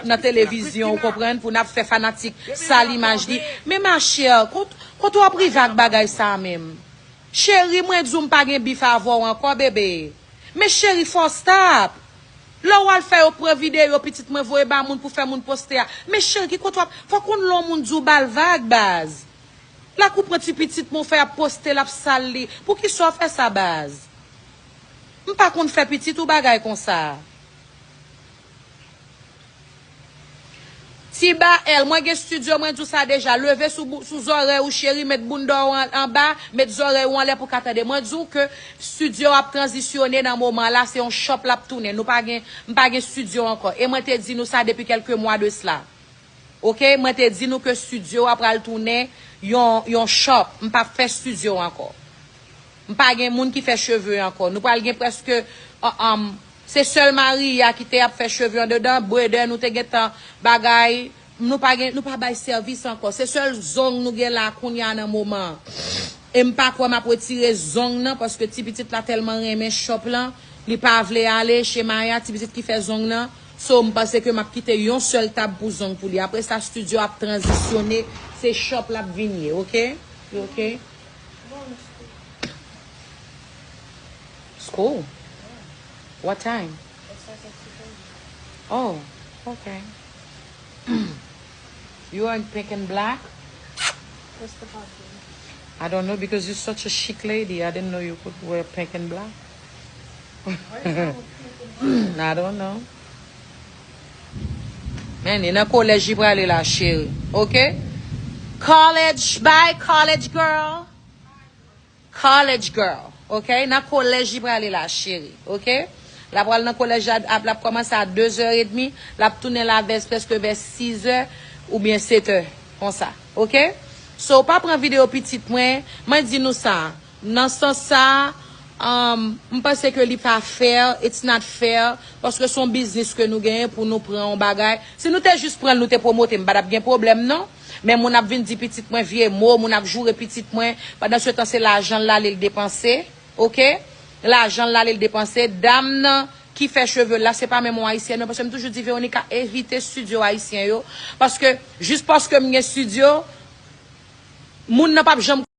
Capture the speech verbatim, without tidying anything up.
nan televizyon, ou konprann, pou n ap fè fanatik sal imaj li. Men ma chère, kot, kot w ap rive ak bagay sa menm? Cheri, mwen di w m pa gen bif avè w ankò, bebe. Men cheri, fò w stop. Lè w al fè yo pran videyo pitit mwen voye ba moun pou fè moun poste a. Men cheri, ki kote w ap, fò konn lè yon moun di w ba l vag, baz. Lakou pran ti pitit mwen w fè ap poste l ap sal li. Poukisa w fè sa, baz? M pa konn fè pitit ou bagay konsa. Ti ba L, mwen gen studio, mwen di w sa deja. Leve sou, bou- sou zòrèy ou, cheri, met bounda w an- anba, met zòrèy ou anlè pou ka tande. Mwen di w ke studio ap tranzisyone nan moman la, se yon shop l ap tounen. Nou pa gen, m pa gen studio ankò. E mwen te di nou sa depi kèlke mwa de sla. Oke, mwen te di nou ke studio a pral tounen yon, yon shop. M p ap fè studio ankò. M pa gen moun ki fè cheve ankò. Nou pral gen prèske, uh, um, se sèl Maria ki te ap fè cheve andedan. Breda, nou te gentan bagay. Nou pa gen, nou pa bay sèvis ankò. Se sèl zong nou gen la kounye a nan moman an. E m pa kwè m ap retire zong nan, paske ti pitit la tèlman renmen shop lan, li pa vle ale chez Maya, ti pitit ki fè zong nan. So, m panse ke m ap kite yon sèl tab pou zong pou li. Apre sa, studio ap tranzisyone, se shop l ap vin ye, oke? You oke? School? What time? Oh, okay. You are in pink and black? What's the costume? I don't know because you're such a chic lady. I didn't know you could wear pink and black. I don't know. Men, e nan kolèj li prale la, cheri. Oke? College, bye, college girl. College girl, oke? Nan kolèj li prale la, cheri, oke? L ap pral nan kolèj la, ap, l ap kòmanse a de zè edmi, l ap tounen la vè, prèske vè sizè oubyen setè, konsa, oke? So, pa pran videyo pitit mwen, mwen di nou sa, nan sans sa, um, m panse ke li pa fair, it's not fair, paske se yon biznis ke nou genyen pou nou pran yon bagay. Si nou te jis pran l, nou te pwomote, m pa t ap gen pwoblèm, non. Men moun ap vin di pitit mwen vye mo, moun ap joure pitit mwen, pandan se tan se lajan l ale l depanse, oke? Lajan l ale l depanse. Dam nan ki fè cheve l la, se pa menm yon ayisyèn, non, paske m toujou di Veronica, evite studio ayisyen yo, paske jis paske m gen studio, moun nan p ap janm